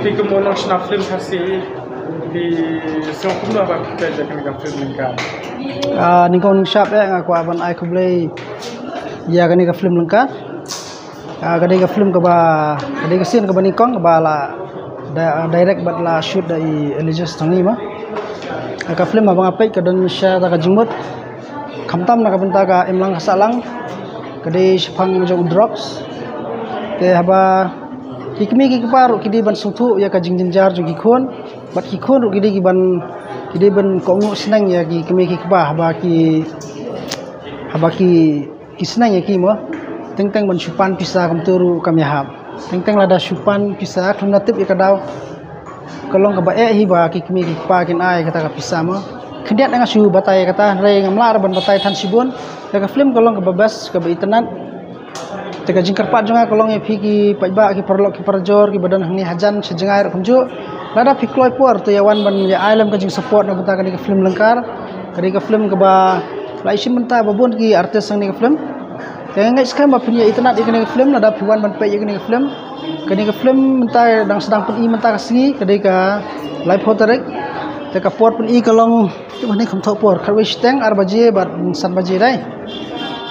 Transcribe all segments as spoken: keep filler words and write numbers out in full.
Phi kum u nongshna film Khasi, phi sngew kumno haba phi peit ïa kane ka film Lyngkar? Ah, nyngkong nyngshap eh nga kwah ban ai khublei ïa kane ka film Lyngkar. Ah, ka dei ka film kaba, ka dei ka sien kaba nyngkong kaba la da, direct bad la shoot da i Elijah Stongi ma. Ah, ka film haba nga peit ka don shisha ka jingmut. Khamtam na ka bynta ka imlang ka sahlang, ka dei shaphang jong u drugs. Te haba ki kmie ki kpa ruh ki dei ban sngewthuh ïa ka jingjynjar jong ki khun, bad ki khun ruh ki dei ki ban, ki dei ban kohnguh sneng ïa ki kmie ki kpa haba ki, haba ki, ki sneng ïa ki mo. Teng teng ban shu pan pisa kumta ruh kam ïahap. Teng teng lada shu pan pisa khlem da tip ïa ka daw, ka long kaba eh hi ba ki kmie ki kpa kin ai kata ka pisa mo. Khyndiat nga shu batai ïa kata, hynrei ngam lah ruh ban batai than shibun. Te ka film ka long kaba best, kaba itynnad. Te ka jingkyrpad jong nga ka long ïa phi ki paidbah, ki paralok, ki parajor kiba don hangne hajan sha jngai ruh kumjuh, lada phi kloi por te ïa wan ban ïa ai lem ka jingsupport na ka bynta kane ka film Lyngkar. Ka dei ka film kaba la ïashim bynta ba bun ki artist hangne ka film. Te nga ngeit skhem ba phin ïa itynnad ïa kane ka film lada phi wan ban peit ïa kane ka film. Kane ka film mynta dang sdang pyni mynta ka sngi, ka dei ka laiphew tarik. Te ka por pyni ka long, tip hangne kham thoh por, khatwei shiteng, ar baje bad san baje dei.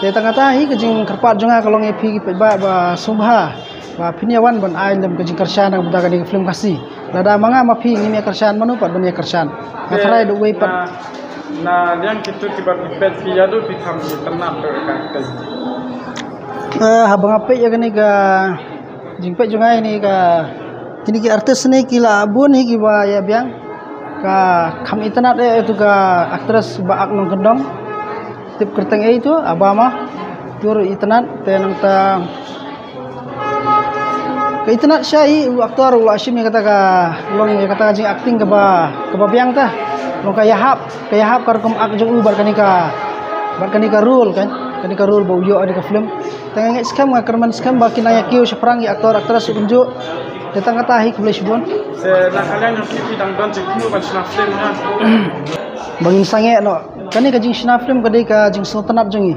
Te tang kata hi ka jingkyrpad jong nga ka long ïa phi ki paidbah ba sngewbha ba phin ïa wan ban ai lem ka jingkyrshan na ka bynta kane ka film Khasi. Lada ma nga ma phi ngim ïa kyrshan, mano pat ban ïa kyrshan? Nga tharai da uwei pat. Na, na liang kito kiba phi peit phi ïa duh phi kham itynnad da ka acting? Eh, haba nga peit ïa kane ka jingpeit jong nga ïa kane ka, kine ki artist ne ki la bun hi kiba ïa biang. Ka kham itynnad eh ïa uto ka actress ba ak nongkyndong. Tip kyrteng ei to, Aba ma. To ruh itynnad te nangta ka itynnad shisha hi u actor u la shim ïa kata ka long ïa kata ka jingacting kaba, kaba biang ta. Long ka ïahap, ka ïahap ka rukom ak jong u bad kane ka, bad kane ka role kan, kane ka role ba u ïoh ha kane ka film. Te nga ngeit skhem, nga kyrmen skhem ba kin nang ïa kiew shaphrang ïa actor actress ruh kumjuh. Te tang kata hi, khublei shibun. Te na ka liang jong phi, phi dang don jingthmu ban shna film ha? Ba ngin sangeh noh. Kane ka jingshna film ka dei ka jingsngewtynnad jong ngi.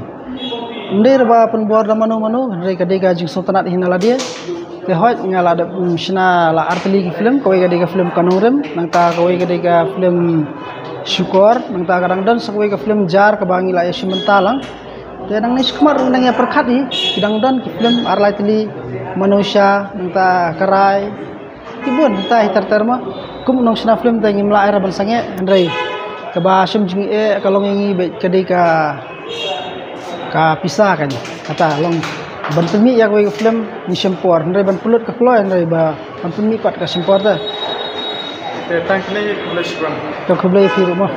Ym dei ruh ba pynbor da mano mano, hynrei ka dei ka jingsngewtynnad hi na lade. Te hooid nga la dep, mm, shna la ar tylli ki film, kawei ka dei ka film Ka Nongrim, nangta kawei ka dei ka film Shukor, nangta ka dang don sa kawei ka film Jar kaba ngi la ïashim bynta lang. Te nangne shakhmat ruh nang ïa pyrkhat hi, ki dang don ki film ar lai tylli, Manusha, nangta Karai, ki bun, nangta hi ter ter ma. Kum u nongshna film te ngim lah ruh ban sangeh, hynrei kaba shem jingeh ka long ïa ngi beit ka dei ka, ka pisa kan. Kata long ban pynmih ïa kawei ka film ngi shem por, hynrei ban pynlut ka kloi, hynrei ba ban pynmih pat ka shem por te. Te tang kine, khublei shibun. Te khublei phi ruh mo.